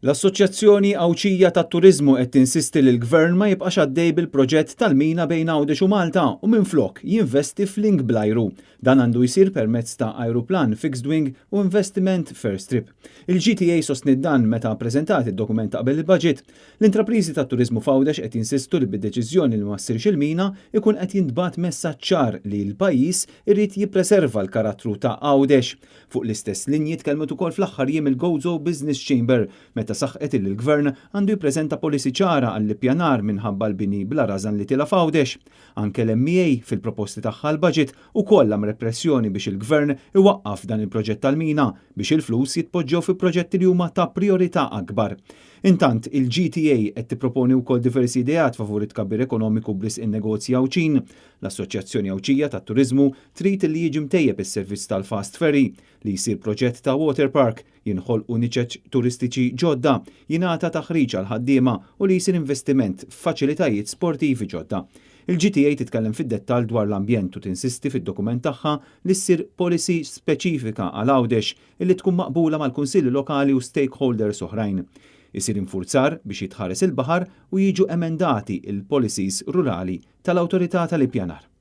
L-Assoċjazzjoni Għawdxija tat-Turiżmu qed tinsisti li l-Gvern ma jibqax għaddej bil-proġett tal-mina bejn Għawdex u Malta u minflok jinvesti f'link bl-ajru. Dan għandu jsir permezz ta' ajruplan fixed wing u investiment f'airstrip. Il-GTA sostniet dan meta ppreżentat id-dokument ta' qabel il-budget. L-intrapriżi tat-turiżmu f'Għawdex qed jinsistu li bid-deċiżjoni li ma ssirx il-mina ikun qed jintbagħat messaġġ ċar li l-pajjiż irid jippreserva l-karattru ta' Għawdex. Fuq l-istess linji tkellmet ukoll fl-aħħar jiem il-Gozo Business Chamber meta saħqet illi l-Gvern għandu jippreżenta policy ċara għall-ippjanar minħabba l-bini bla rażan li tila' f'Għawdex. Anke l-MEA fil-proposti tagħha għall-budget ukoll għamlet pressjoni biex il-Gvern iwaqqaf dan il-proġett tal-mina biex il-flus jitpoġġew fi proġetti li huma ta' prijorità akbar. Intant, il-GTA qed tipproponi wkoll diversi ideat favur it-tkabbir ekonomiku b'risq in-negozji Għawdxin. L-Assoċjazzjoni Għawdxija tat-Turiżmu trid li jiġi mtejjeb is-servizz tal-fast ferry, li jsir proġett ta' water park, jinħolqu niċeċ turistiċi ġodda, jingħata taħriġ għall-ħaddiema u li jsir investiment f'faċilitajiet sportivi ġodda. Il-GTA titkellem fid-dettall dwar l-ambjent u tinsisti fid-dokument tagħha li ssir policy speċifika għal Għawdex illi tkun maqbula mal-kunsilli lokali u stakeholders oħrajn. Isir infurzar biex jitħares il-baħar u jiġu emendati il-policies rurali tal-Awtorità tal-Ippjanar.